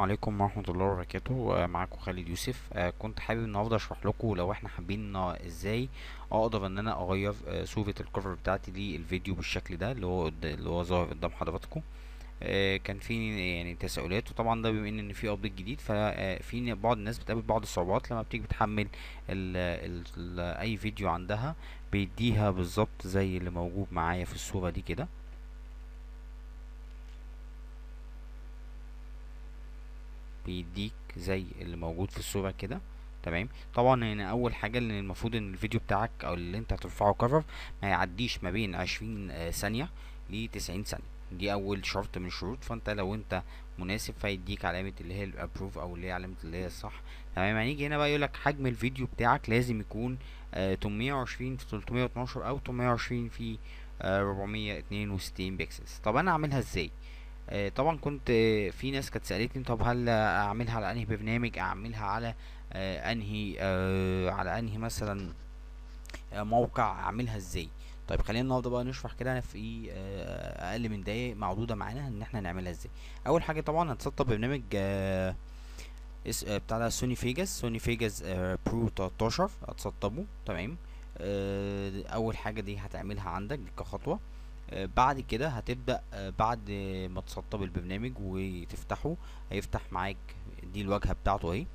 عليكم ورحمة الله وبركاته. معاكم خالد يوسف. كنت حابب النهارده اشرح لكم لو احنا حابين ازاي اقدر ان انا اغير صورة ال cover بتاعتي للفيديو بالشكل ده اللي هو ظاهر قدام حضراتكم. كان في يعني تساؤلات، وطبعا ده بما ان في update جديد، ففي بعض الناس بتقابل بعض الصعوبات لما بتيجي بتحمل ال ال ال اي فيديو عندها، بيديها بالظبط زي اللي موجود معايا في الصورة دي كده. بيديك زي اللي موجود في الصورة كده، تمام. طبعا هنا اول حاجة ان المفروض ان الفيديو بتاعك او اللي انت هترفعه cover ما يعديش ما بين 20 ثانية ل 90 ثانية، دي اول شرط من الشروط. فانت لو انت مناسب فيديك علامة اللي هي ال approve او اللي هي علامة اللي هي الصح، تمام. هنيجي هنا بقى يقولك حجم الفيديو بتاعك لازم يكون 820 في 312 او 820 في 462 pixels. طب انا اعملها ازاي؟ طبعا كنت في ناس كانت سالتني طب هل اعملها على انهي برنامج، اعملها على انهي على انهي مثلا موقع، اعملها ازاي؟ طيب خلينا النهارده بقى نشرح كده في اقل من دقايق معدودة معانا ان احنا نعملها ازاي. اول حاجة طبعا هتسطب برنامج بتاع ده Sony Vegas، Sony Vegas Pro 13 هتسطبه، تمام. اول حاجة دي هتعملها عندك دي كخطوه. بعد كده هتبدأ بعد ما تسطب البرنامج وتفتحه هيفتح معاك دي الواجهة بتاعته اهي.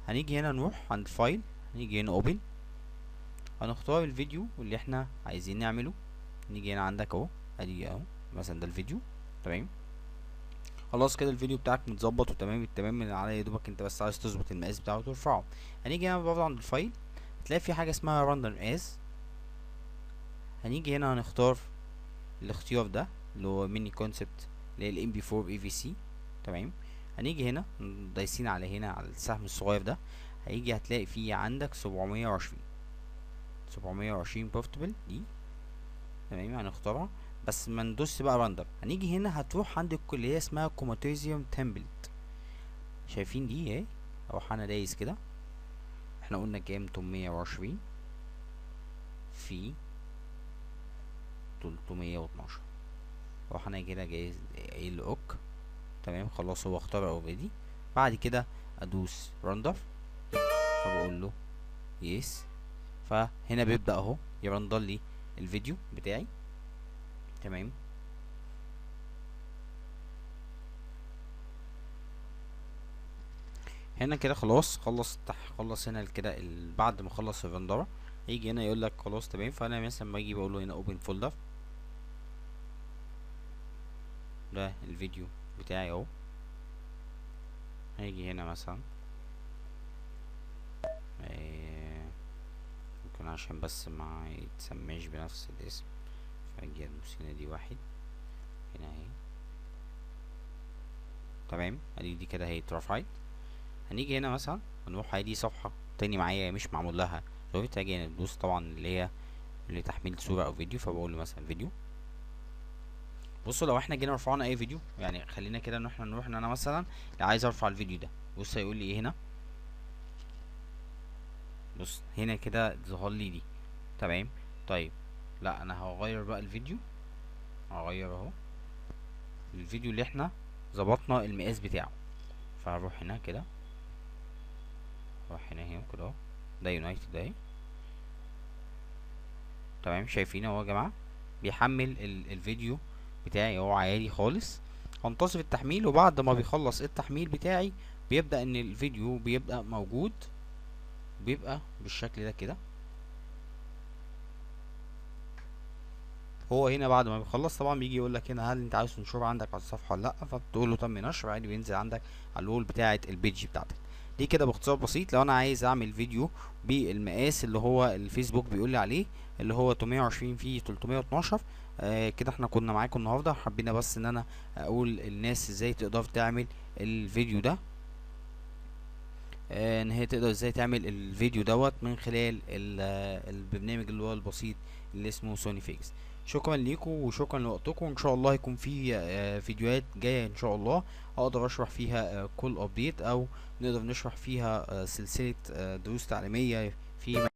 هنيجي هنا نروح عند file، هنيجي هنا open، هنختار الفيديو اللي احنا عايزين نعمله. نيجي هنا عندك اهو، ادي اهو مثلا ده الفيديو، تمام. خلاص كده الفيديو بتاعك متظبط وتمام التمام، من على يدوبك انت بس عايز تظبط المقاس بتاعه وترفعه. هنيجي هنا برضه عند ال file هتلاقي في حاجة اسمها render as. هنيجي هنا هنختار الاختيار ده اللي هو mini concept اللي هي ال MP4 AVC، تمام. هنيجي هنا دايسين على هنا على السهم الصغير ده، هيجي هتلاقي فيه عندك 720 portable دي، تمام. هنختارها بس ما ندوس بقى render. هنيجي هنا هتروح عند الكلية اسمها Camtasia template، شايفين دي اهي. اروح انا دايس كده، احنا قلنا كام؟ 820 في 312. اروح انا كده جايز قايل ok، تمام. خلاص هو اختار already. بعد كده ادوس render، فبقول له yes، فهنا بيبدا اهو ي render لي الفيديو بتاعي، تمام. هنا كده خلاص خلص هنا كده بعد ما خلص ال render يجي هنا يقول لك خلاص تمام. فانا مثلا ما اجي بقول له هنا open folder، ده الفيديو بتاعي اهو. هيجي هنا مثلا ممكن عشان بس ما يتسماش بنفس الاسم، فاجي ادوس هنا دي واحد هنا اهي، تمام. ادي دي كده هي اترفعت. هنيجي هنا مثلا هنروح ادي صفحة تاني معايا مش معمول لها صورة، هاجي هنا ندوس طبعا اللي هي لتحميل صورة او فيديو، فبقول له مثلا فيديو. بصوا لو احنا جينا رفعنا اي فيديو، يعني خلينا كده ان احنا نروح ان انا مثلا عايز ارفع الفيديو ده، بص هيقول لي ايه هنا. بص هنا كده ظهر لي دي، تمام. طيب لا انا هغير بقى الفيديو، هغير اهو الفيديو اللي احنا ظبطنا المقاس بتاعه، فهروح هنا كده، اروح هنا هنا كده اهو، ده يونايتد ده اهي، تمام. شايفين اهو يا جماعة بيحمل الفيديو بتاعي اهو عادي خالص. هنتصف التحميل، وبعد ما بيخلص التحميل بتاعي بيبدأ ان الفيديو بيبقى موجود، بيبقى بالشكل ده كده. هو هنا بعد ما بيخلص طبعا بيجي يقول لك هنا هل انت عايز تنشره عندك على الصفحة ولا لا، فبتقول له تم نشر عادي، بينزل عندك على ال wall بتاعه ال page بتاعتك. دي كده باختصار بسيط لو انا عايز اعمل فيديو بالمقاس اللي هو الفيسبوك بيقول لي عليه اللي هو 820 في 312. كده احنا كنا معاكم النهارده، حبينا بس ان انا اقول الناس ازاي تقدر تعمل الفيديو ده، ان هي تقدر ازاي تعمل الفيديو دوت من خلال البرنامج اللي هو البسيط اللي اسمه Sony Vegas. شكرا ليكم وشكرا لوقتكم، وان شاء الله يكون في فيديوهات جاية ان شاء الله اقدر اشرح فيها كل update، او نقدر نشرح فيها سلسلة دروس تعليمية في